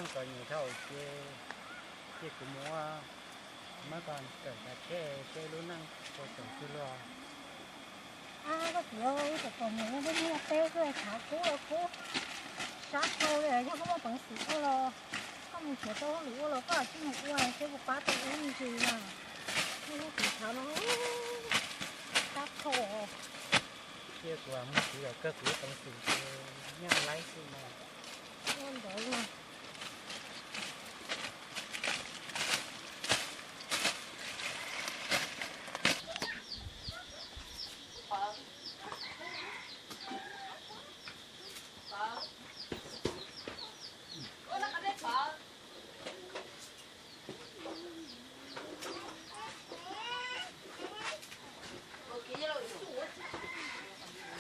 Txom nyem dhau ces, ces kuv mus ua, muab koj kawm kav tsheb seb lub neej puas tseem xwb luag. Ab, koj txiv, wb txom nyem, wb muaj teb xwb, tshav kub los kub, sab dhau li, yog koj muaj peev xwm ua los koj mus nrhiav tau hauj lwm ua los koj tsij mus ua seb puas pab tau wb me ntsis na. Wb lub tsev tshav no sab dhau. Cia kuv mus nrhiav kom kawg kuv lub peev xwm ces nyaj laib xwb mas. Ua ntawd mas.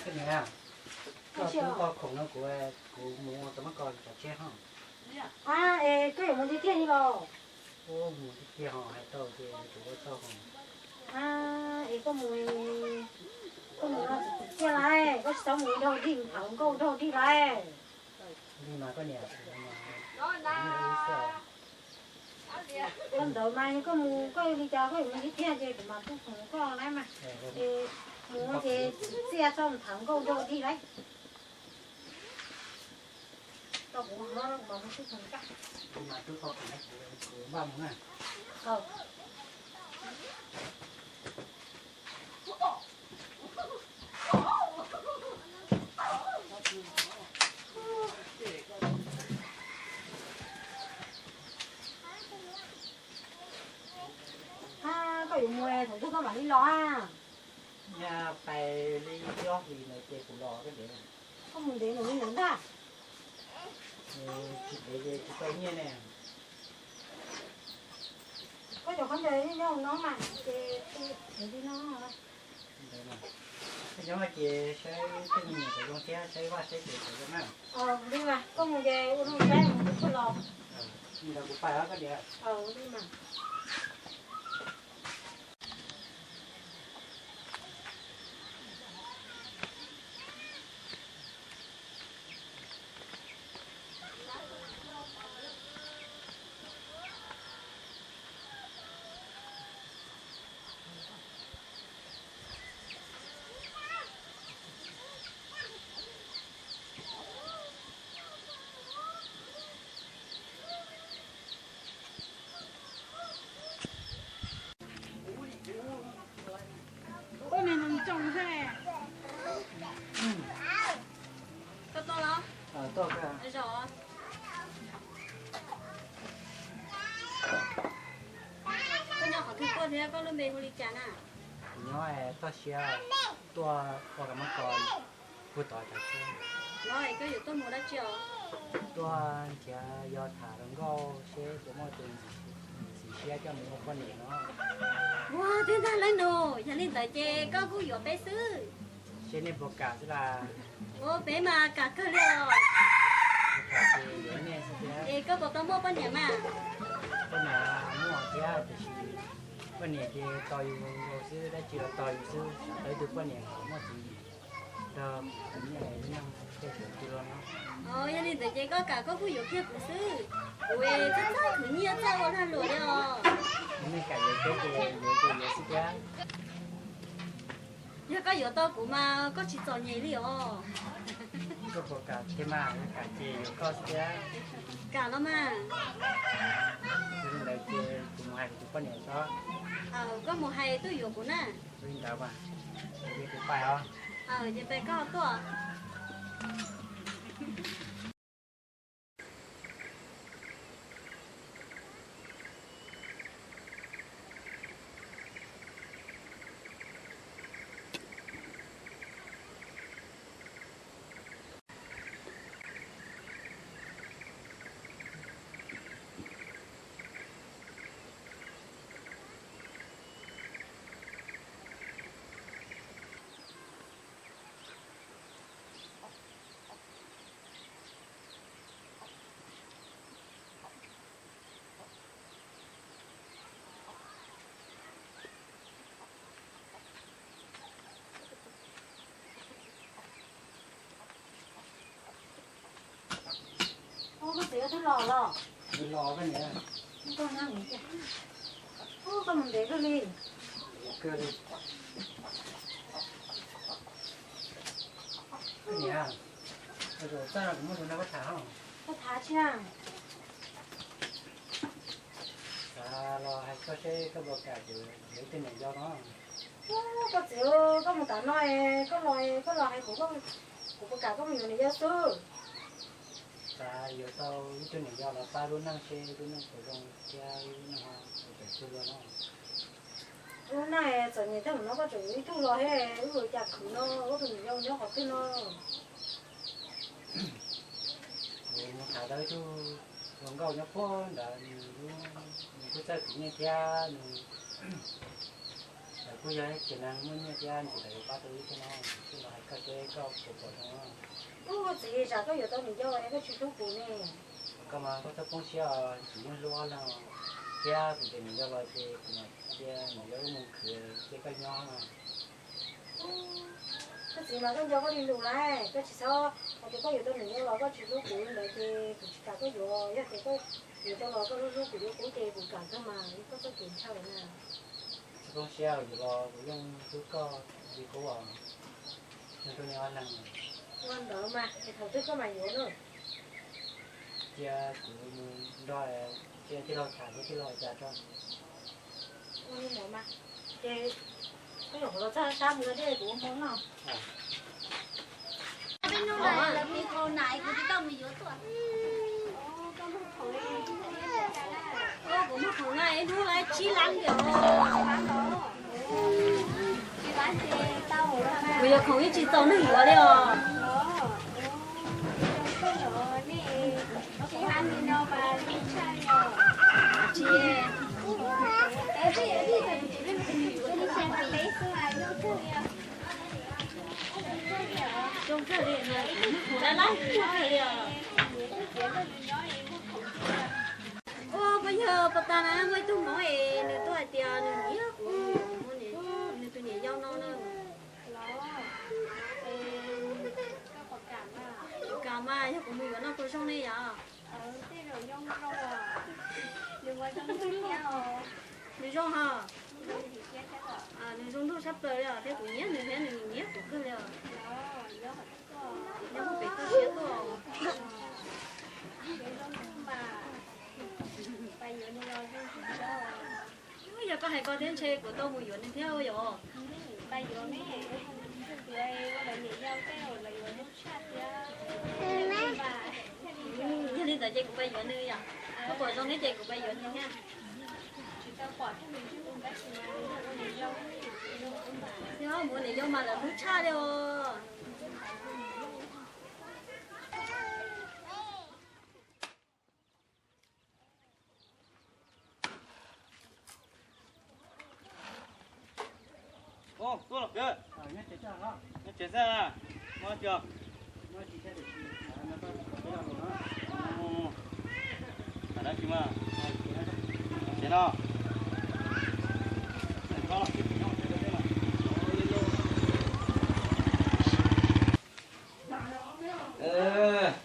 Koj niam, koj twb tau khoom no kuv, kuv mus ua tau muab koj kav tsij ho. A, es koj yuav mus tiag tiag li los? Mus tiag tiag ho, hais tau ces kuv ua tau ho. A, es koj mus, koj mus no txim txiaj lawm, koj tsis txhob mus nrog dig, tham nkauj nrog dig lawm. Li mas koj niam, ua ntawd mas yog koj mus koj li cas koj yuav mus tiag tiag ces kuv mam tu khoom koj lawm mas. Es mus ces txim txiaj txhob mus tham nkauj nrog dig lawm. Tau kuv no kuv mam mus tu khoom koj. Kuv mam tu tau khoom, kuv npaj mus na. A, koj yuav mus thaum twg koj mam li los a? Nyaj pais li ob hlis ntawd ces kuv los koj ntev. Koj mus ntev npaum li ntawd ntag. Tsis ntev ces tsis tau nyiaj ne. Koj cov khaub ncaws nyob hauv no mas ces tu ev li no. Koj nyob ces saib tej me nyuam txawv zoo thiab saib vaj saib tsev txawv zoo na. Li mas koj mus ces ua zoo saib mus kuv los. Li ntawd kuv pais os koj niam. Li mas. Koj tuaj los? Zaum. Koj nyob qhov twg tuaj thiab koj lub npe hu li cas na? Kuv nyob toj siab, tuaj ua ka mab ko puag tod tag tsheb. Los es koj yuav tuaj mus dab tsi os? Tuaj nrhiav yog tham hluas nkauj seb puas muaj tus ntxim siab coj mus ua poj niam no. Ua, twb ntag leej nus, yog li ntawd ces koj kuj yuav peb xwb. Seb nej puas kam xwb las. Ua, peb mas kam kawg li os. Puas kam ces yuav nej xwb thiab. Es koj puas tau muaj poj niam mas? Poj niam muaj thiab tiam sis poj niam ces tos yus xwb, dab tsi los tos yus xwb, tau ib tug poj niam muaj txiv nrog kuv nyob tej tsev tu loj no. Yog li ntawd ces koj kam koj kuj yuav kiag kuv xwb. Kuv txawj txawj khwv nyiaj txawj ua lag luam li os. Nej kam yuav peb ces yuav ces yuav xwb thiab. Yog koj yuav tau kuv mas koj tsis txom nyem li os. Koj puas kam thiab mas, yog kam ces yuav koj xwb thiab. Kam los mas. Yog li ntawd ces kuv mus hais kuv tus poj niam tso. Koj mus hais tuaj yuav kuv na. Li ntawd mas, ces kuv pais os. Ces pais koj tuaj. Ub, koj txiv twb los los? Los koj niam. Koj mus ntev kawg li. Kawg li. Koj niam, ua zaum txaj no kuv muaj lus nrog koj tham os. Koj tham tsi na? Xav los hais koj seb koj puas kam kuv yuav ib tug niam yau no. Koj txiv, koj mus tas no es koj los, koj los hais kuv, kuv puas kam koj mus yuav niam yau xwb. Xav yuav tau ib tug niam yau los pab lub neej seb lub neej puas zoo thiab lub neej ho puas tawm tsawg dua no. Lub neej txom nyem tag npaum no koj tseem yuav ib tug los thiab, wb ua cas khwv no, koj tus niam yau nyob qhov twg no? Kuv mus tham tau ib tug hluas nkauj nyob puag nrad, nws kuj txawj khwv nyiaj thiab nws, lawv kuj yog tsev neeg muaj nyiaj thiab ntxim lawv yuav pab tau wb thiab no, kuj los hais koj seb koj puas pom zoo. Ub, txiv, tsam koj yuav tau niam yau es koj tsis hlub kuv ne. Koj mas koj txhob poob siab os, kuv yeej hlub ob leeg thiab kuv tus niam yau los ces kuv mam cia niam yau wb mus khwv ces koj nyob no. Koj txiv mas koj nco koj li lus lawm, koj tsis txhob hais tias koj yuav tau niam yau los koj tsis hlub kuv li ntawd ces kuv tsis kam koj yuav, yog tias koj yuav tau los koj hlub hlub kuv li qub ces kuv kam kawg mas, koj txoj kev ntshaw na. Txhob poob siab, kuv los kuv yeej hlub koj li qub os, nrog koj nyob ob leeg. Ua ntawd mas es thaum twg koj mam yuav na? Cia kuv mus nrog, cia tij laug tham thiab tij laug hais cas tso. Ua li ntawd mas, ces koj nyuam qhuav los txog sab mus dej kuv ua hmo noj. Kuv muag khoom no ib hnub tsib lab ntiag. Kuv yuav khoom ib tsis txaus neeg yuav li os. Zoo kawg li, lab lab kawg li os. Ua pab yawg pas tas na muaj ib tug hmoob es nws tuaj hais tias nws nyiam kuv, nws tus niam yau no na. Kam mas yog kuv mus yuav noj puas zoo ne yom? Nws zoo hos. Nws zoo nraug tshaj plaws li os, thiab kuv nyiam nws thiab nws nyiam kuv kawg li os. Nyob hauv pem toj siab tuaj. Yog koj hais ko thiab ntshe kuv tau mus yuav nws thiab yom. Yog li ntawd ces kuv pais yuav nws yom. Koj pom zoo thiab ces kuv pais yuav nws thiab. Yog mus niam yau mas lawv hlub tshaj li os.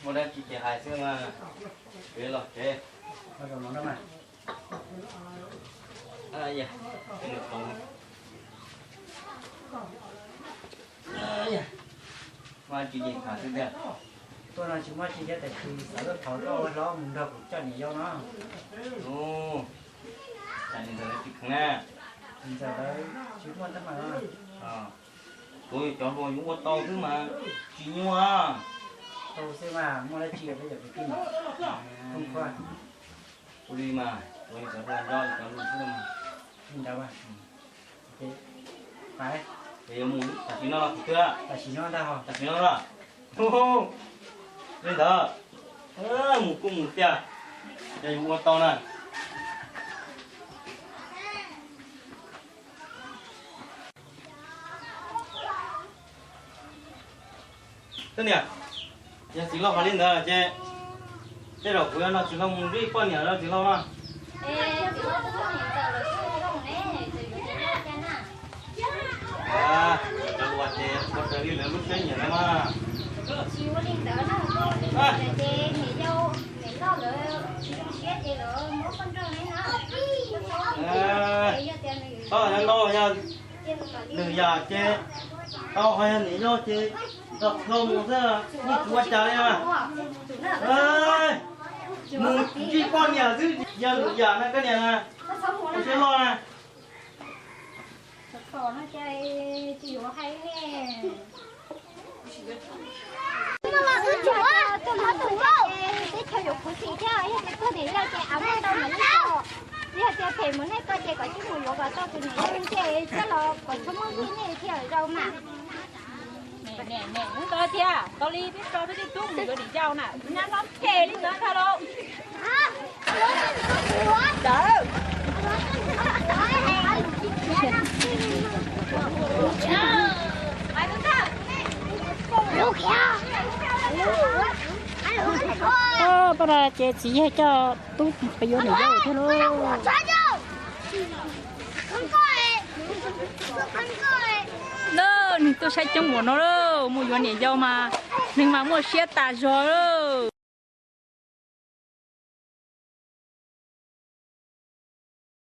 Muaj dab tsi ces hais xwb mas, kev los kev. Muaj dab tsi ces tham xwb tiag. Tuaj no tsis muaj tsi thiab, tab sis xav tuaj thov koj ua hlob mus nrog kuv coj niam yau no. Ntxawm lawv tsis muaj tab mas. Kuv cov hluas yuav ua tau xwb mas tsis nyuaj. Tau xwb mas muaj dab tsi peb yawm kwv tij mas. Ua li mas, ua li cov hluas nyob li cov lus xwb mas. Li ntawd mas. Pais. Ces yuav mus tam sim no los kuv twb, tam sim no ntag, tam sim no los. Li ntawd, mus kuj mus tiag, ces yuav ua tau na. Koj niam, yog txiv laug hais li ntawd ces tej zaum kuv yuav nrog txiv laug mus ntsib poj niam los txiv laug no. Cov hluas ces ua raws li lawv lub siab nyiam no mas. Tsis ua li ntawd na, ces niam yau niam loj lawv tsis zoo siab ces Yog lwm yam ces tau, ho yog niam yau ces tau txhua mus xwb, yeej tsis ua cas li na. Mus ntsib poj niam xwb, yog lwm yam na koj niam na, siab loj na. Teb chaws yuav khuv xim thiab, yog tias tuag niam yau ces av muaj tau niam yau. Yog tias phem mus nej koj ces kom tsij mus yuav kom tau tus niam yau ces coj los kom txhob muaj vij nej thiaj zaum mas. Ub, tau thiab, tau li peb tso peb tej tub mus yuav niam yau na, tus nyab no phem li ntawd ntag lauj. Pab no ces txiv yawg coj tub mus yuav niam yau thiab lauj. Neeg tuaj saib coob ua luaj, mus yuav niam yau mas neeg mas muaj siab tas zog lauj.